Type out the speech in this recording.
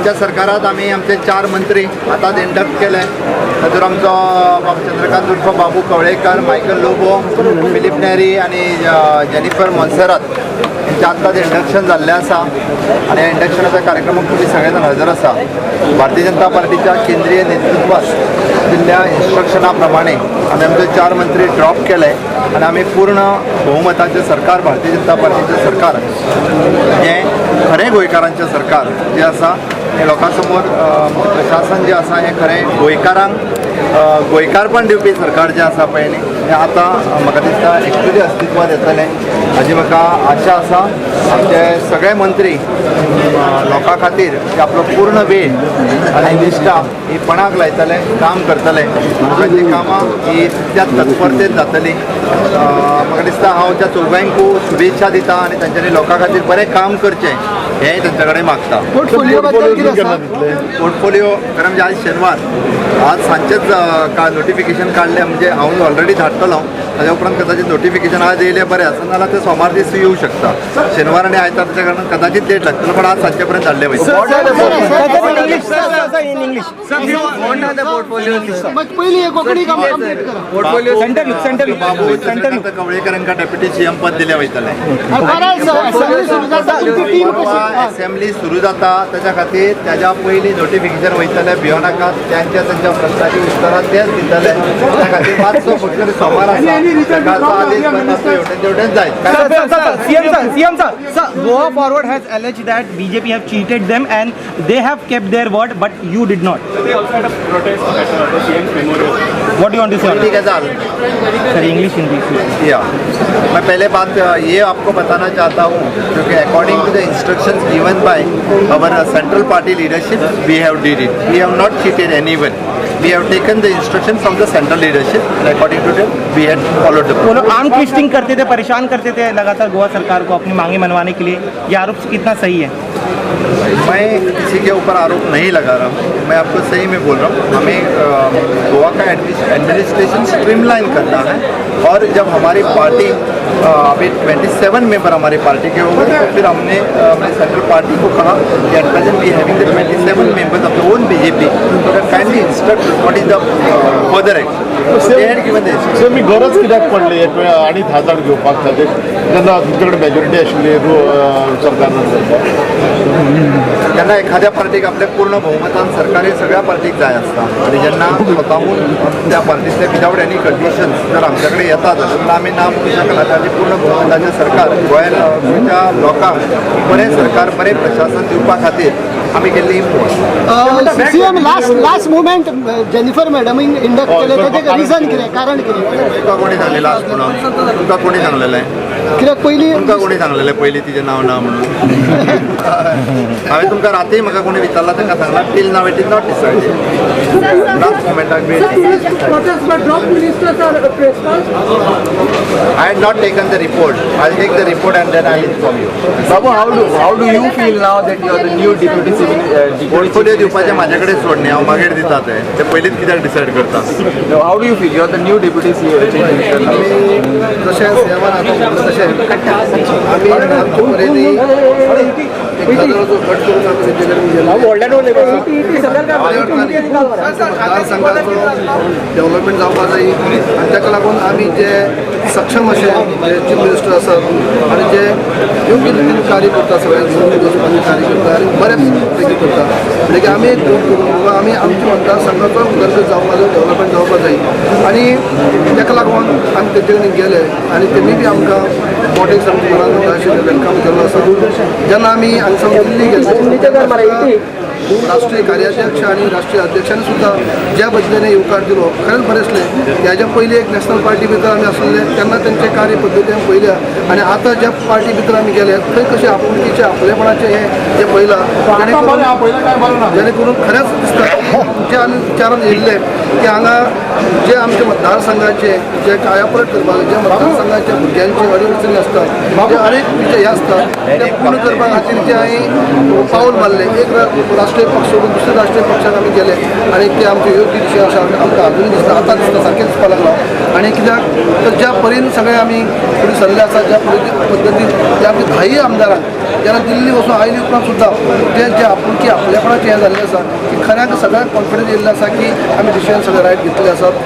गोंयच्या सरकारात आमी आमचे चार मंत्री आतांच इंडक्ट केले. तातूंत आमचो बाब चंद्रकांत उर्फ बाबू कवळेकर, मायकल लोबो, फिलीप नेरी आनी जेनिफर मोन्सेरात हेंचें आत्ताच इंडक्शन जाल्लें आसा आनी ह्या इंडक्शनाच्या कार्यक्रमाक तुमी सगळे जाण हजर आसा. भारतीय जनता पार्टीच्या केंद्रीय नेतृत्वात दिल्ल्या इन्स्ट्रक्शना प्रमाणे आमी आमचे चार मंत्री ड्रॉप केले आनी आमी पूर्ण बहुमताचें सरकार, भारतीय जनता पार्टीचें सरकार, हें खरें गोंयकारांचें सरकार जें आसा, हें लोकां समोर प्रशासन जें आसा, हें खरें गोंयकारांक गोंयकारपण दिवपी सरकार जें आसा पळय न्ही, हें आतां म्हाका दिसता एक्चुली अस्तित्वात येतलें हाजी म्हाका आशा आसा. आमचे सगळे मंत्री लोकां खातीर ते आपलो पूर्ण वेळ आनी निश्ठा ही पणाक लायतले, काम करतले. लोकांची कामां ही त्या तत्परतेन जातली. म्हाका दिसता हांव त्या चौगांकू शुभेच्छा दिता आनी तांच्यांनी लोकां खातीर बरें काम करचें हें तांच्या कडेन मागता. पोर्टफोलिओ बद्दल कितें आसा? पोर्टफोलिओ खरें म्हणजे आज शेनवार, आज सांजचेच का नोटिफिकेशन काडलें, म्हणजे हांव ऑलरेडी धाडटलो. ताज्या उपरांत कदाचित नोटिफिकेशन आज येयलें बरें आसा, नाल्यार ते सोमार दीस येवं शकता. शेनवार आनी आयतार, त्याच्या कारणान कदाचित लेट लागतलो, पण आज सांजचे पर्यंत धाडले वयतले. In English. मग पयली हे कोंकणी कंप्लीट करा. Portfolio centre look, centre look. बाबू चंद्रकांत कवळेकरांका डेप्युटी सीएम पद दिलें वयतलें. असेंब्ली सुरू जाता, तुमची टीम कशी? असेंब्ली सुरू जाता, त्याच्या खातीर त्याच्या पयलीं नोटिफिकेशन वयतलें. भियो नाका, त्यांच्या त्यांच्या प्रश्नाची उत्तरां तेच दितले. त्या खातीर मातसो फक्त सोमार आसा, सकाळचो आदेश मातसो हेवटेन तेवटेन जायत. Sir, sir, sir, CM sir, CM sir, sir, Goa Forward has alleged that BJP have cheated them and they have kept their word, but you did not. They also had a protest at the CM's memorial. What do you want to say on पहली it? गजाल Sir, English, English. या, मैं पहले बात ये आपको बताना चाहता हूँ क्योंकि according to the instructions given by our central party leadership, we have did it. We have not cheated anyone. We have taken the instruction from the central leadership and according to them we had followed the वो लोग arm twisting करते थे, परेशान करते थे लगातार गोवा सरकार को अपनी मांगे मनवाने के लिए. ये आरोप कितना सही है? मैं किसी के ऊपर आरोप नहीं लगा रहा हूँ. मैं आपको सही में बोल रहा हूँ. हमें गोवा का एडमिनिस्ट्रेशन स्ट्रीमलाइन करना है और जब हमारी पार्टी अभी 27 मेंबर हमारी पार्टी के हो गए, तो फिर हमने अपने सेंट्रल पार्टी को कहा कि at present we having the 27 members of the own BJP, तो kindly instruct what is the further action. They had given the sir, मी गरज कित्याक पडली आनी धा जाण घेवपाक ताजे, जेन्ना तुमचे कडेन मेजॉरिटी आशिल्ली सरकारान? जेन्ना एखाद्या पार्टीक आपल्या पूर्ण बहुमतान सरकार हे सगळ्या पार्टीक जाय आसता आनी जेन्ना स्वताहून त्या पार्टीतले विदावट एनी कंडिशन्स जर आमच्या कडेन येतात जाल्यार आमी ना म्हणू शकना. ताजी पूर्ण बहुमताचें सरकार गोंयान, गोंयच्या लोकांक बरें सरकार, बरें प्रशासन दिवपा खातीर आमी केल्ली move. CM, last last moment Jennifer मॅडमीक induct केले, तेजें रिजन कितें, कारण कितें? तुका कोणी सांगलें लास्ट म्हणून? तुमकां कोणी सांगलेलें? कित्याक पयलीं तुमकां कोणी सांगलेलें पयलीं तिजें नांव ना म्हणून? हांवें तुमकां राती म्हाका कोणी विचारलां, तांकां सांगलां, till now it is not decided. Last मोमेंटाक wait. Protest by drop ministers are press. I had not taken the report. I'll take the report and then I'll inform you. Babu, how do you feel now that you are the new deputy civil deputy portfolio दिवपाचें म्हाजे कडेन सोड न्ही, हांव मागीर दिता. ते ते पयलींच कित्याक डिसायड करता? No, how do you feel? You are the new deputy chief minister now. जशें सीएमान आतां म्हणलें तशें आमी आमचे परेनी एक हजाराचो गट करून आमी तेंचे कडेन गेले. मतदारसंघाचो डेव्हलपमेंट जावपा जाय आनी ताका लागून आमी जे सक्षम अशे जे चीफ मिनिस्टर आसात आनी जे योग्य रितीन कार्य करता, सगळ्यांक समजून वचपाचें कार्य करता आनी बरें पैकी करता, म्हणजे आमी एक ग्रूप करून बाबा आमी आमच्या मतदारसंघाचो उदरगत जावपा जाय, डेव्हलपमेंट जावपा जाय आनी ताका लागून आमी तेंचे कडेन गेले आनी तेमी बी आमकां मोठे सामकें मनान अशें welcome केल्लो आसा. जेन्ना आमी हांगसावन दिल्ली गेले, राष्ट्रीय कार्याध्यक्ष आणि राष्ट्रीय अध्यक्षांनी सुद्दां ज्या पद्दतीने येवकार दिलो, खरेंच बरें आसलें. ह्याच्या पयलीं एक नॅशनल पार्टी भितर आमी आसलेले तेन्ना तेंचे कार्य पद्दती आमी पळयल्या आनी आतां ज्या पार्टी भितर आमी गेले थंय कशें आपुलकीचें, आपलेपणाचें हें जें पळयलां, जेणे करून जेणे करून खरेंच दिसता की जे आमी विचारान येयल्ले की हांगा जे आमच्या मतदारसंघाचे जे कायापलट करपाक, जे मतदारसंघाच्या भुरग्यांचे अडचणी आसतात, जे अनेक हे आसतात, ते पूर्ण करपा खातीर जे हांवें पावल मारलें, एक राष्ट्रीय पक्ष सोडून दुसऱ्या राष्ट्रीय पक्षात आमी गेले आनी ते आमचे योग्य दिशेन अशें आमकां अजूनय दिसता, आतां दिसता, सारकें दिसपाक लागलां. आनी कित्याक तर ज्या परीन सगळे आमी फुडें सरले आसा, ज्या पद्दतीन जे आमचे धायी आमदारांक जेन्ना दिल्ली वचून आयली उपरांत सुद्दां जे जे आपुलकी आपलेपणाचें हें जाल्लें आसा की खऱ्यांक सगळ्यांक कॉन्फिडन्स येयल्लें आसा की आमी डिसिजन सगळें रायट घेतलेले आसात.